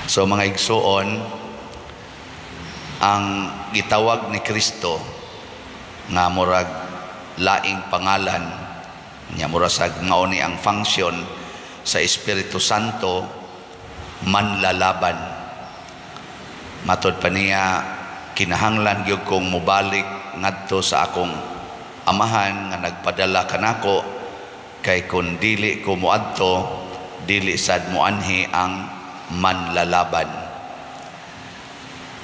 So mga igsuon, ang gitawag ni Kristo nga murag laing pangalan nya, mura sa mao ni ang function sa Espiritu Santo, manlalaban. Matod pa niya, "Kinahanglan gyud kong mobalik ngadto sa akong Amahan nga nagpadala kanako, kay kun dili ko moadto, dili sad moanhi ang manlalaban."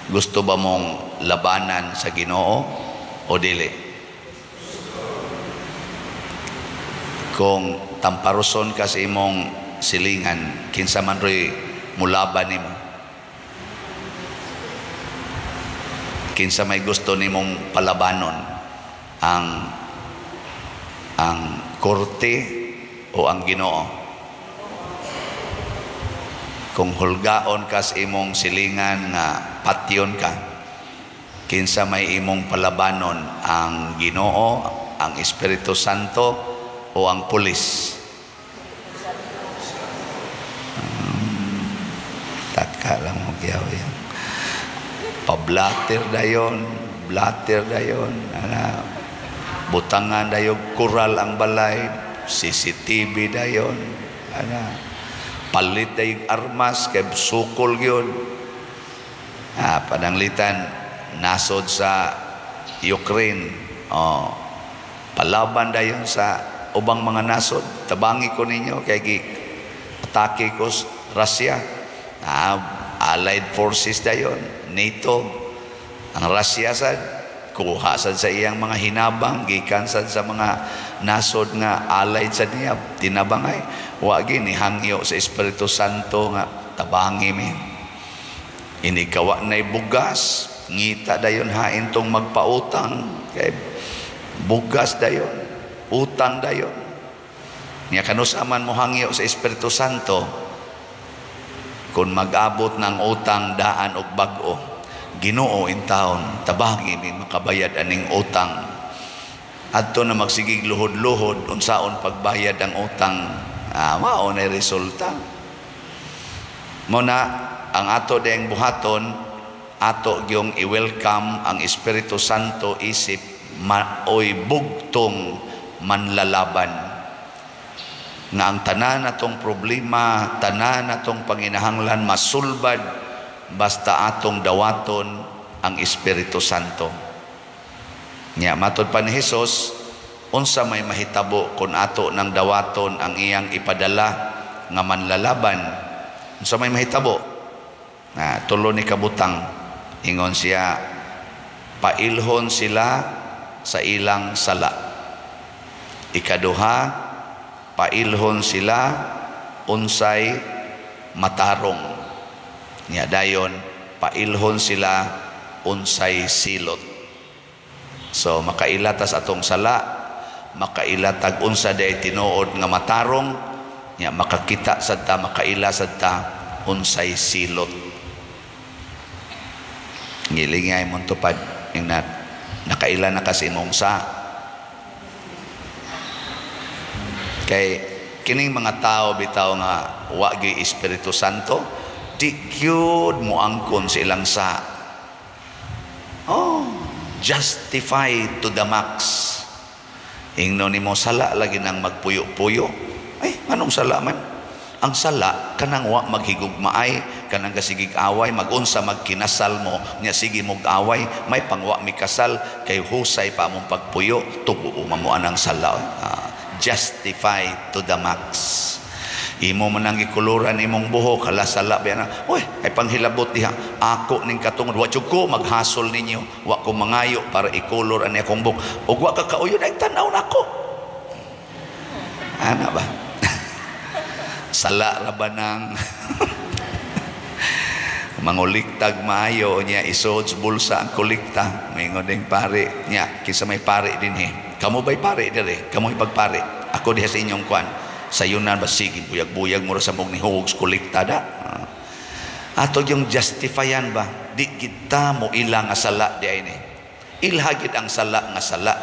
Gusto ba mong labanan sa Ginoo o dili? Kung tamparuson ka sa imong silingan, kinsa man roy mulaban nimo? Kinsa may gusto nimong palabanon, ang korte o ang Ginoo? Kung hulgaon ka sa imong silingan nga patyon ka, kinsa may imong palabanon, ang Ginoo, ang Espiritu Santo o ang pulis? Taka lang mo kiyaw yan. Pablater dayon, blater dayon, ana, butangan dayon kural ang balay, CCTV dayon, ana, palit dayon armas kay sukol gyud. Pananglitan nasod sa Ukraine, oh, palaban dayon sa ubang mga nasod. Tabangi ko ninyo kay gi atake ko Russia. Allied forces dayon, NATO. Ang Russia sad kuha sad sa iyang mga hinabang gikan sad sa mga nasod nga allied sad niya, tinabangay. Wa gi ni hangyo sa Espiritu Santo nga tabangi mi. Inikawa na'y bugas, ngita dayon hain tong magpautang kay bugas dayon, utang dayon. Nya kanusa man mo hangyo sa Espiritu Santo kung mag-abot ng utang daan og bag-o? "Ginoo in town, tabangi mi makabayad aning utang." Adto na magsigig luhod-luhod unsaon pagbayad ang utang. Mao na resulta. Mo na ang ato dayang buhaton, ato gyung i-welcome ang Espiritu Santo isip maoy bugtong manlalaban nga ang tanan natong problema, tanan natong panginahanglan masulbad basta atong dawaton ang Espiritu Santo. Nya matod pa ni Hesus, unsa may mahitabo kung ato nang dawaton ang iyang ipadala nga manlalaban? Unsa may mahitabo? Na tulo ni kabutang. Ingon siya, pailhon sila sa ilang sala. Ikaduha, pailhon sila unsay matarong. Nya dayon, pailhon sila unsay silot. So makaila ta sa atong sala, makaila tag unsa day tinuod nga matarong, nya makakita sad ta, makaila sad ta unsay silot. Ngilingay mong tupad ing na, nakaila na kasi imong sa. Kay kining mga tao bitaw nga wa gyud Espiritu Santo, di gyud moangkon sa ilang sa. Oh, justify to the max. Ingno nimo sala lagi nang magpuyo-puyo. Ay, anong sala man? Ang sala kanang wa maghigugmaay, kanang kasigig away, magunsa magkinasal mo, nya sige mog away, may pangwa mikasal kay husay pa among pagpuyo, tugo mo anang sala. Justify to the max. Imo man ang gikuluran imong buhok, hala sala ba na? Uy, ay panghilabot diha. Ako ning katungod, wa jud ko maghasol ninyo, wa ko mangayo para ikulor ani akong buhok. Ug wa ka kauyon ay tan-aw nako. Ana ba? Sala ra ba nang manguliktag maayo niya isod sa bulsa ang kolekta. Maingon ding pare niya, kinsa may pare dinhi? Kamo ba'y pare dire? Kamo ipagpare. Ako diha sa inyong kwan. Sayunan ba sige buyag-buyag mo ra sa mong nihugog sa kolekta da. Ato yung justifyan ba? Di kita mo ila nga sala di ay ni. Ilha gid ang sala nga sala.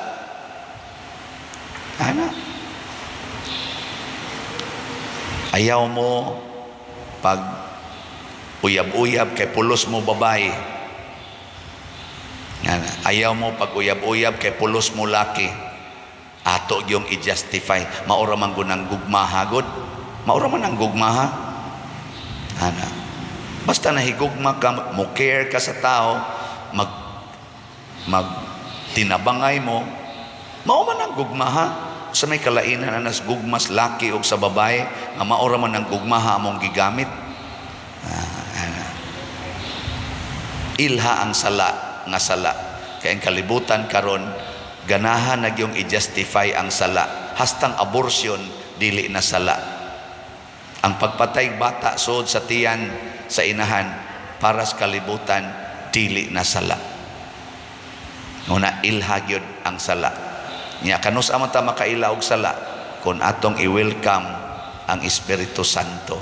Ana. Ayaw mo pag Uyab-uyab kay pulos mo babae. Yan, ayaw mo pag uyab-uyab kay pulos mo laki. Ato yung i-justify. Maura man gunang gugmaha gud. Maura man ang gugmaha. Ana. Basta nahigugma ka, mo care ka sa tao, mag mag tinabangay mo, mao man ang gugmaha. Sa may kalainan na nas gugmas laki og sa babae, nga maura man ang gugmaha among gigamit. Ah, ana. Ilha ang sala nga sala. Kay ang kalibutan karon ganahan na yung i-justify ang sala. Hastang abortion dili na sala. Ang pagpatay bata sud sa tiyan sa inahan para sa kalibutan dili na sala. Nguna ilha gyud ang sala. Nya kanus man ta makaila og sala kung atong i-welcome ang Espiritu Santo.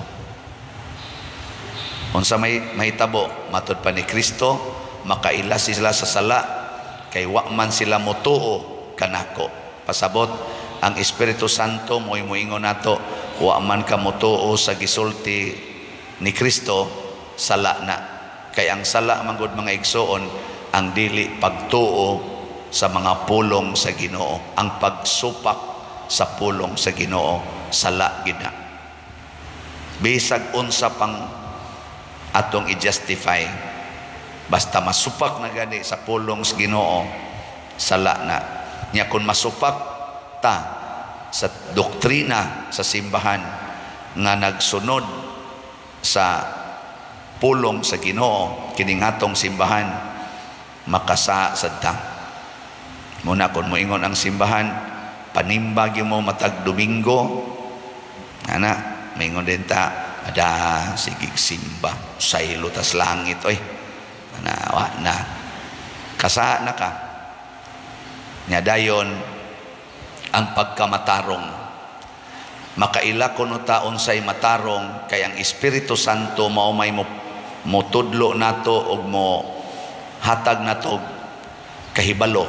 Unsa may mahitabo matud pa ni Kristo, makaila sila sa sala kay wa man sila motuo kanako. Pasabot ang Espiritu Santo mo'y moingon nato, wa man ka motuo sa gisulti ni Kristo, sala na. Kay ang sala man gud, mga igsoon, ang dili pagtuo sa mga pulong sa Ginoo, ang pagsupak sa pulong sa Ginoo, sala gid na. Bisag unsa pang atong i-justify, basta masupak na gani sa pulong sa Ginoo, sala na. Nya kung masupak ta sa doktrina sa simbahan nga nagsunod sa pulong sa Ginoo, kining atong simbahan, makasa sad ta. Muna kung moingon ang simbahan, panimba gyud mo matag Domingo, ana, maingon din ta, ada sige simba, saylo tas langit oy. Ana, wa na. Kasa na ka. Nya dayon ang pagkamatarong. Makaila kuno ta unsay matarong kay ang Espiritu Santo mao may mo motudlo nato og mo hatag nato og kahibalo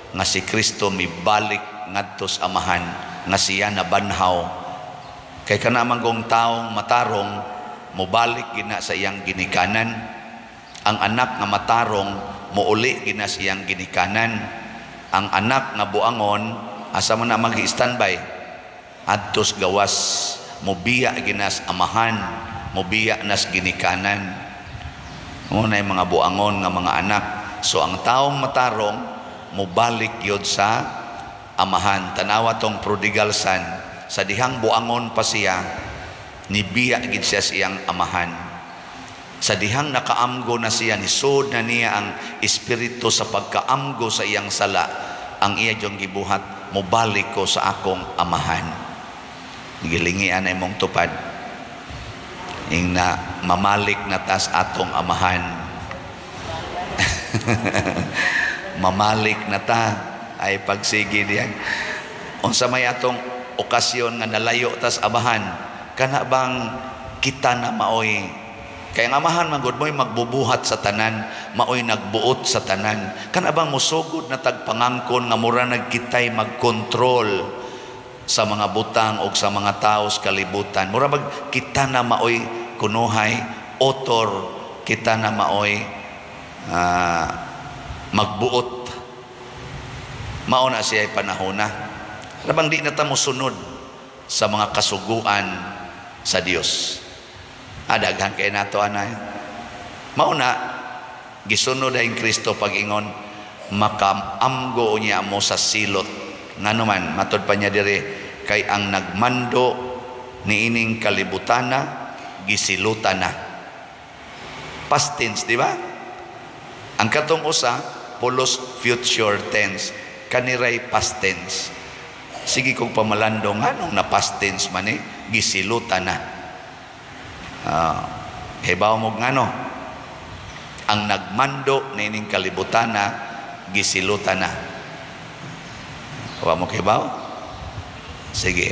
nga si Kristo mibalik ngadto sa Amahan, nga siya nabanhaw. Kay kana man gong taong matarong mobalik gina sa iyang ginikanan. Ang anak nga matarong mouli gina sa iyang ginikanan. Ang anak nga buangon, asa man na mag-standby? Adtos gawas, mobiya ginas amahan, mobiya nas ginikanan. Mo na mga buangon nga mga anak. So ang taong matarong mobalik yod sa amahan. Tanawa tong prodigal son, sa dihang buangon pa siya, nibiya gid siya sa iyang amahan. Sa dihang nakaamgo na siya, nisod na niya ang espiritu sa pagkaamgo sa iyang sala, ang iya diyong gibuhat, mobalik ko sa akong amahan. Gilingian ay mong tupad. Ing na mamalik na tas atong amahan. Mamalik na ta ay pagsige diyan. Unsa may atong okasyon nga nalayo tas amahan, kana bang kita na maoy kay ang amahan man gud mo'y magbubuhat sa tanan, maoy nagbuot sa tanan. Kana bang mosugod na tag pangangkon nga mura nagkitay magkontrol sa mga butang o sa mga tao sa kalibutan? Mura bag kita na maoy kunuhay author, kita na maoy magbuot. Mao na siya panahona. Rabang di na ta mosunod sa mga kasuguan sa Dios. Adaghan kay nato anay. Mao na gisunod ang Kristo pag-ingon, makaamgo niya mo sa silot. Ngano man matod pa niya diri, kay ang nagmando niining kalibutana gisilutan na. Past tense, di ba? Ang katong usa pulos future tense, kaniray past tense. Sige kong pamalandong, anong na past tense man eh? Gisilutan na. Hibaw mo ngano? Ang nagmando niining kalibutana gisilutan na. Wa mo kibaw? Sige.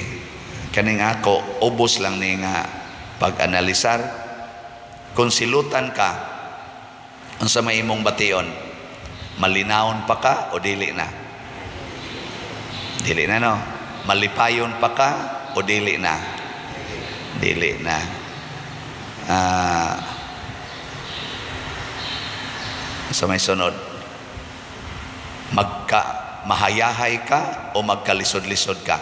Kaning ako, ubos lang ni nga pag-analisar. Kung silutan ka, unsa may imong bation? Malinawon pa ka o dili na? Dili na, no? Malipayon pa ka o dili na? Dili na. Sa may sunod, magka mahayahay ka o magkalisod-lisod ka?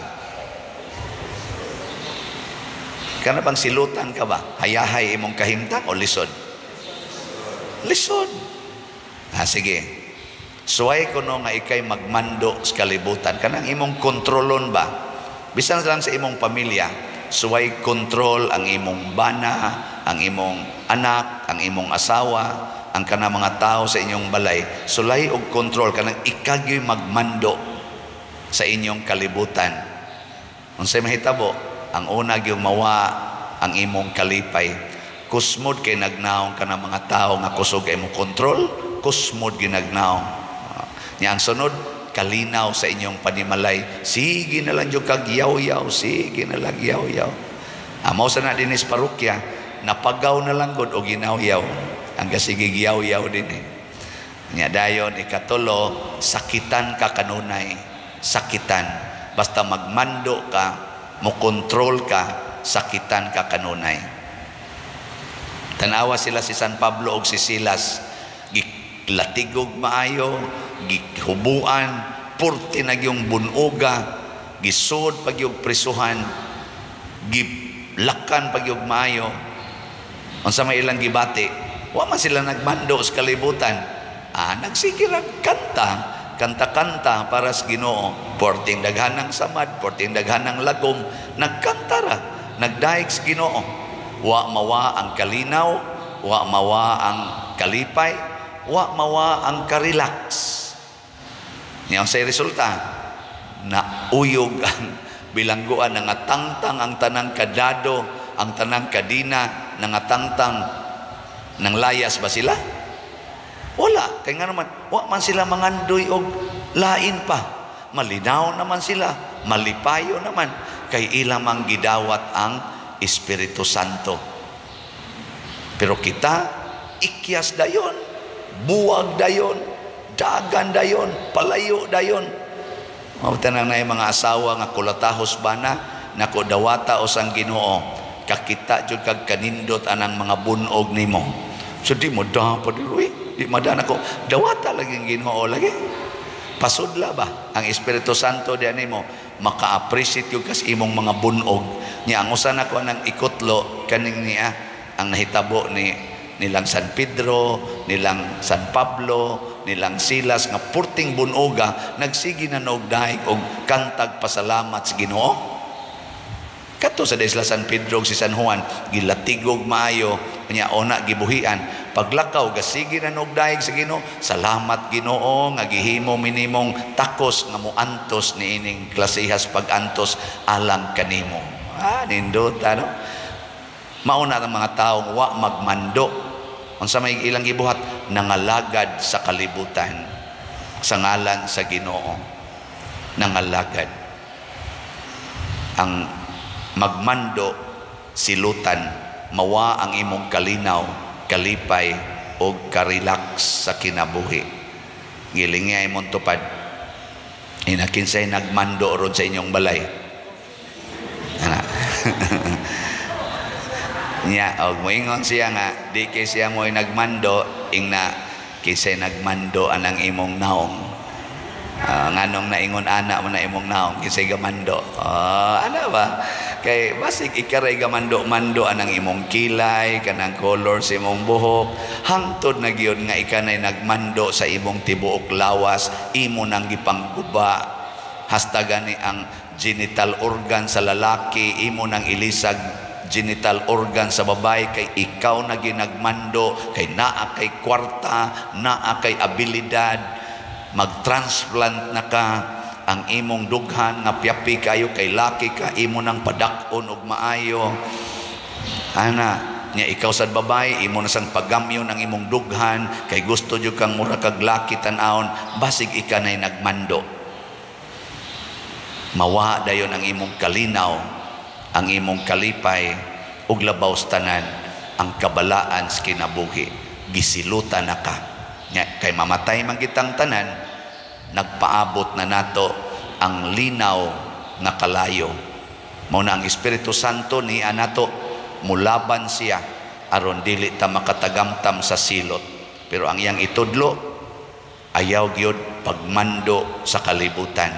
Kana bang silutan ka ba? Hayahay imong kahimtang o lisod? Lisod. Ah, sige. Suway kuno nga ikay magmando sa kalibutan. Kanang imong kontrolon ba? Bisan lang sa imong pamilya, suway kontrol ang imong bana, ang imong anak, ang imong asawa, ang kanang mga tao sa inyong balay. Sulay og kontrol kanang ikagyo'y magmando sa inyong kalibutan. Unsay mahitabo? Ang una gyud, mawa ang imong kalipay. Kusmod kay nagnaong ka ng mga tao nga kusog kay mo kontrol, kusmod ginagnaong. Nya ang sunod, kalinaw sa inyong panimalay. Sige na lang jud kag yaw-yaw, sige na lang yaw-yaw. Amo sa na dinis parokya, napagaw na lang gud og ginaw-yaw. Ang kasige yaw-yaw din eh. Nya dayon ikatulo, sakitan ka kanunay. Sakitan. Basta magmando ka, mo kontrol ka, sakitan ka kanunay. Tanawa sila si San Pablo og si Silas, gilatigog maayo, gihubuan, purti na gyung bunuga, gisud pag yung prisuhan, gilakan pag yung maayo. Unsa may ilang gibati? Wa man sila nagmando sa kalibutan. Ah, nagsige ra kanta, kanta-kanta para sa Ginoo. Porting daghanang samad, porting daghanang lagom, nagkanta ra, nagdaig sa Ginoo. Wa mawa ang kalinaw, wa mawa ang kalipay, wa mawa ang karelax. Niya sa resulta, nauyog ang bilangguan, nangatangtang ang tanang kadado, ang tanang kadina, nangatangtang ng layas ba sila? Wala. Kaya nga naman, wa man sila mangandoy og lain pa. Malinaw naman sila, malipayo naman, kay ila mang gidawat ang Espiritu Santo. Pero kita, ikyas dayon, buwag dayon, dagan dayon, palayo dayon. Mao na yung mga asawa nga kulatahos bana, nako, dawata o sang Ginoo, kakita jud kag kanindot anang mga bunog nimo. So di mo dapat di madana ko, dawata lagi ang Ginoo lagi. Pasudla ba ang Espiritu Santo diyan nimo, maka-appreciate yung kas imong mga bunog. Nya ang usa nako anang ikutlo kaning niya ang nahitabo ni nilang San Pedro, nilang San Pablo, nilang Silas nga purting bunoga, nagsige na og daig og kantag pasalamat sa Ginoo. Kato sa sila San Pedro si San Juan, gilatigog maayo, nya ona gibuhian. Paglakaw gasige na og daig sa Ginoo, salamat Ginoo nga gihimo minimong takos nga moantos niining klasehas pag-antos alang kanimo. Ah, nindot ano? Mauna ang mga taong wa magmando. Unsa may ilang gibuhat? Nangalagad sa kalibutan sa ngalan sa Ginoo. Nangalagad. Ang magmando silutan, mawa ang imong kalinaw, kalipay og karelax sa kinabuhi. Gilingi imong tupad. Ina, kinsay nagmando ron sa inyong balay? Ana. Nya og moingon siya nga di kay siya mo'y nagmando, ingna kinsay nagmando anang imong naong? Nganong naingon ana mo na imong naong, kinsay gamando? Ana ba? Kay basig ikaray gamando-mando anang imong kilay, kanang color sa imong buhok, hangtod na gyud nga ikanay nagmando sa imong tibuok lawas, imo nang gipangguba. Hasta gani ang genital organ sa lalaki, imo nang ilisag genital organ sa babae kay ikaw na ginagmando, kay naa kay kwarta, naa kay abilidad, mag-transplant na ka ang imong dughan nga piyapi kayo kay laki ka, imo nang padak-on og maayo. Ana nya ikaw sad babae, imo na sang pagamyon ang imong dughan kay gusto jud kang mura kag laki tan-awon, basig ika nay nagmando. Mawa dayon ang imong kalinaw, ang imong kalipay, ug labaw sa tanan ang kabalaan sa kinabuhi. Gisilutan na ka. Nya, kay mamatay man kitang tanan, nagpaabot na nato ang linaw nga kalayo. Mao na ang Espiritu Santo ni anato mulaban siya aron dili ta makatagamtam sa silot. Pero ang iyang itudlo, ayaw gyud pagmando sa kalibutan.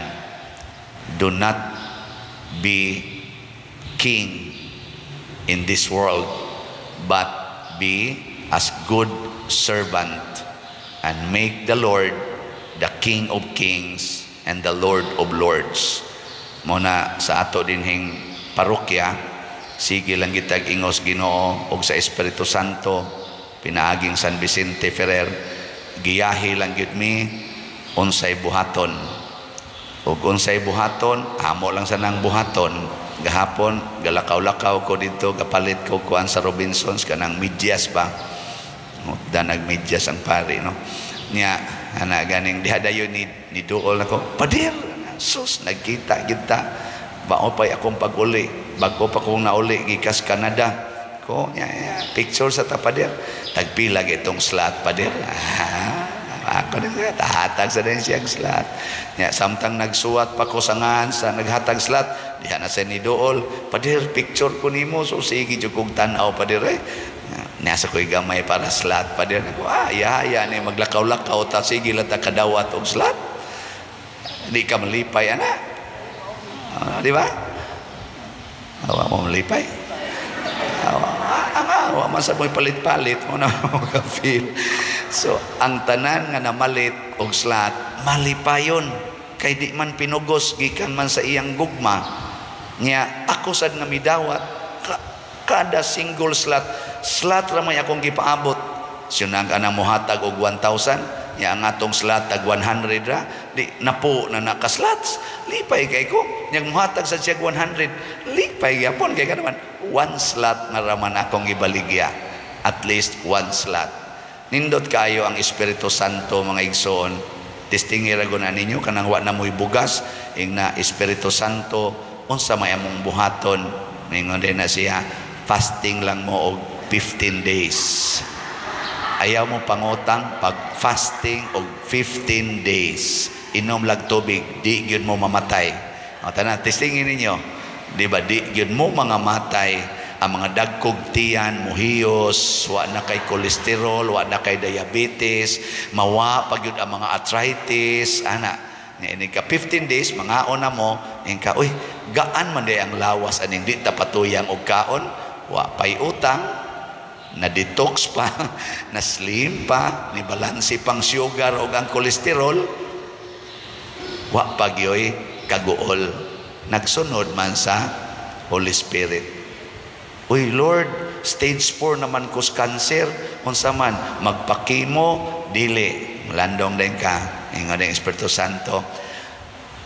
Do not be king in this world, but be as good servant and make the Lord the King of Kings and the Lord of Lords. Mao na sa ato dinhing parokya, sige lang gitag ingos Ginoo og sa Espiritu Santo pinaaging San Vicente Ferrer, giyahi lang gyud mi unsay buhaton. Ug unsay buhaton, amo lang sa nang buhaton. Gahapon galakaw-lakaw ko dito, gapalit ko kuan sa Robinsons, kanang medyas ba. Da nagmedyas ang pari, no? Nya ana ganing diha dayon ni duol nako, "Pader." Sus, nagkita kita. Bao pay akong pag-uli, bago pa kong nauli gikas Canada ko nya, nya, picture sa ta, pader. Tagpila itong slot, pader? Ah, ako din tahatag sa din siyang slot. Nya samtang nagsuwat pa ko sa ngan sa naghatag slot, diha na sa ni duol, "Pader, picture ko nimo." So sige jud kog tan-aw, pader, eh. Nasa ko'y gamay para slot, pader. Ako, ah, ya, ya, ni maglakaw-lakaw ta, sige lang ta kadawat og slot. Di ka malipay, ana? Di ba? Awa mo malipay? Awa, ah, awa man sa mo'y palit-palit mo na mo ka-feel. So, ang tanan nga namalit og slot, malipayon. Kay di man pinugos, gikan man sa iyang gugma. Nya, ako sad nga midawat, kada single slot, slot ra may akong gipaabot. Siyunang ka na mohatag og 1,000, nya ang atong slot tag 100 ra, di napo na naka-slots. Lipay kay ko. Nya mohatag sa siya 100, lipay gyapon kay naman one slot nga raman akong gibaligya. At least one slot. Nindot kayo ang Espiritu Santo, mga igsoon. Testingi ra na ninyo kanang wa na mo'y bugas, ing na, "Espiritu Santo, unsa may among buhaton?" Ningon din na siya, "Fasting lang mo og 15 days. Ayaw mo pangutang, pag fasting og 15 days. Inom lag tubig, di gyud mo mamatay." O tanan, testingin ninyo. Di ba, di gyud mo mga matay ang mga dagkog tiyan, muhiyos, wa na kay kolesterol, wa na kay diabetes, mawa pa gyud ang mga arthritis, ana. Nga ini ka 15 days, mangaon na mo, ing ka, "Uy, gaan man day ang lawas aning di ta patuyang og kaon, wa pay utang, na detox pa, na slim pa, ni balanse pang sugar og ang kolesterol, wa pa gyoy kaguol." Nagsunod man sa Holy Spirit. "Uy Lord, stage 4 naman ko sa cancer, unsa man, magpa-chemo, dili?" Landong din ka, ingon ang Espiritu Santo,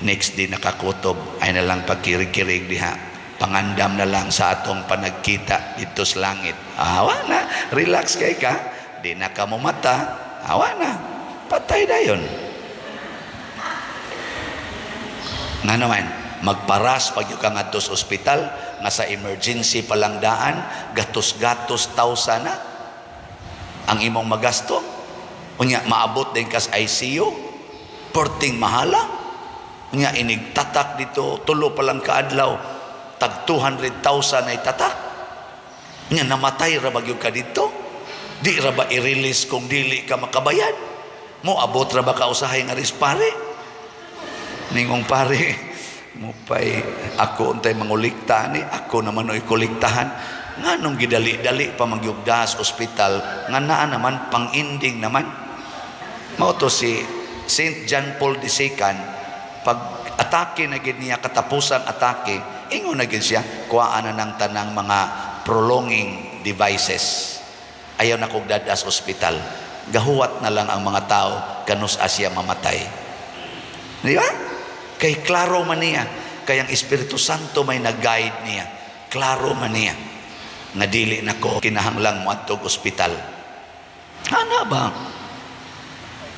"Next day nakakutob, ay na lang pagkirig-kirig diha. Pangandam na lang sa atong panagkita dito sa langit." Awa na, relax kay ka, di na ka mumata, awa na, patay dayon. Nga naman, magparas pag ka ngadto sa ospital, nga sa emergency palang daan, gatos-gatos tawsa na ang imong magasto. Unya, maabot din kas ICU, perting mahala. Unya, inig tatak dito, tulo pa lang kaadlaw, tag 200,000 ay tatak. Unya, namatay ra ba gyud ka dito? Di ra ba i-release kung dili ka makabayad? Mo abot ra ba ka usahay nga ris pare? Ningong pare, mupay ako untay mangulikta ni ako naman oy kolektahan, nganong gidali-dali pa magyugdas ospital nga naa naman pang-ending naman. Mao to si Saint John Paul II, pag atake na gid niya, katapusang atake, ingon na gid siya, "Kuhaan na ng tanang mga prolonging devices, ayaw na kog dadas ospital." Gahuwat na lang ang mga tao kanus Asya mamatay, di ba? Kay klaro man niya, kay ang Espiritu Santo may nag-guide niya. Klaro man niya nga dili na ko kinahanglang moadtog ospital. Ana ba?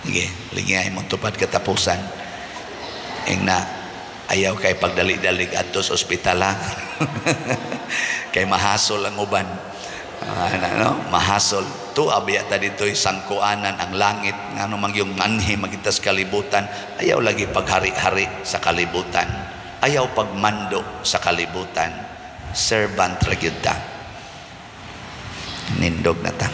Sige, ligay mo tupad katapusan. Ing na, ayaw kay pagdali-dalig adto sa ospital, ha? Kay mahasol ang uban. Ano, no? Mahasol. Tuwa biya ta dito'y sangkuanan ang langit, ngano mang yung anhi magitas kalibutan. Ayaw lagi paghari-hari sa kalibutan. Ayaw pagmando sa kalibutan. Servant ra gyud ta. Nindog na ta.